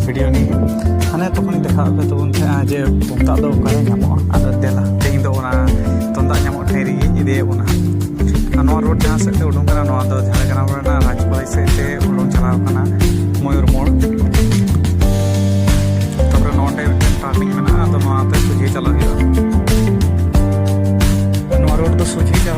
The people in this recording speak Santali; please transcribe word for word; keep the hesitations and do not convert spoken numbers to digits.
ᱵᱷᱤᱰᱤᱭᱳ ᱱᱤᱭᱮ᱾ ᱦᱟᱱᱮ ᱛᱚᱠᱷᱚᱱᱤᱧ ᱫᱮᱠᱷᱟᱣᱟᱫ ᱯᱮ ᱛᱟᱵᱚᱱ ᱛᱟᱦᱮᱸᱜᱼᱟ ᱡᱮ ᱛᱩᱢᱫᱟᱜ ᱫᱚ ᱚᱠᱟᱨᱮ ᱧᱟᱢᱚᱜᱼᱟ᱾ ᱟᱫᱚ ᱫᱮᱞᱟ, ᱛᱮᱦᱮᱧ ᱫᱚ ᱚᱱᱟ ᱛᱩᱢᱫᱟᱜ ᱧᱟᱢᱚᱜ ᱴᱷᱮᱱ ᱨᱮᱜᱮᱧ ᱤᱫᱤᱭᱮᱫ ᱵᱚᱱᱟ᱾ ᱟᱨ ᱱᱚᱣᱟ ᱨᱳᱰ ᱡᱟᱦᱟᱸ ᱥᱮᱫ ᱛᱮ ᱩᱰᱩᱝ ᱠᱟᱱᱟ, ᱱᱚᱣᱟ ᱫᱚ ᱡᱷᱟᱲᱜᱨᱟᱢ ᱨᱮᱱᱟᱜ ᱨᱟᱡᱽᱯᱟᱹᱨᱤ ᱥᱮᱫ ᱛᱮ ᱩᱰᱩᱝ ᱪᱟᱞᱟᱣ ᱠᱟᱱᱟ, ᱢᱚᱭᱩᱨ ᱢᱳᱲ᱾ ᱛᱟᱯᱚᱨᱮ ᱱᱚᱰᱮ ᱢᱤᱫᱴᱮᱱ ᱴᱟᱨᱱᱤᱝ ᱢᱮᱱᱟᱜᱼᱟ, ᱟᱫᱚ ᱱᱚᱣᱟᱛᱮ ᱥᱚᱡᱷᱮ ᱪᱟᱞᱟᱜ ᱦᱩᱭᱩᱜᱼᱟ᱾ ᱱᱚᱣᱟ ᱨᱳᱰ ᱫᱚ ᱥᱚᱡᱷᱮ ᱪᱟᱞᱟᱜ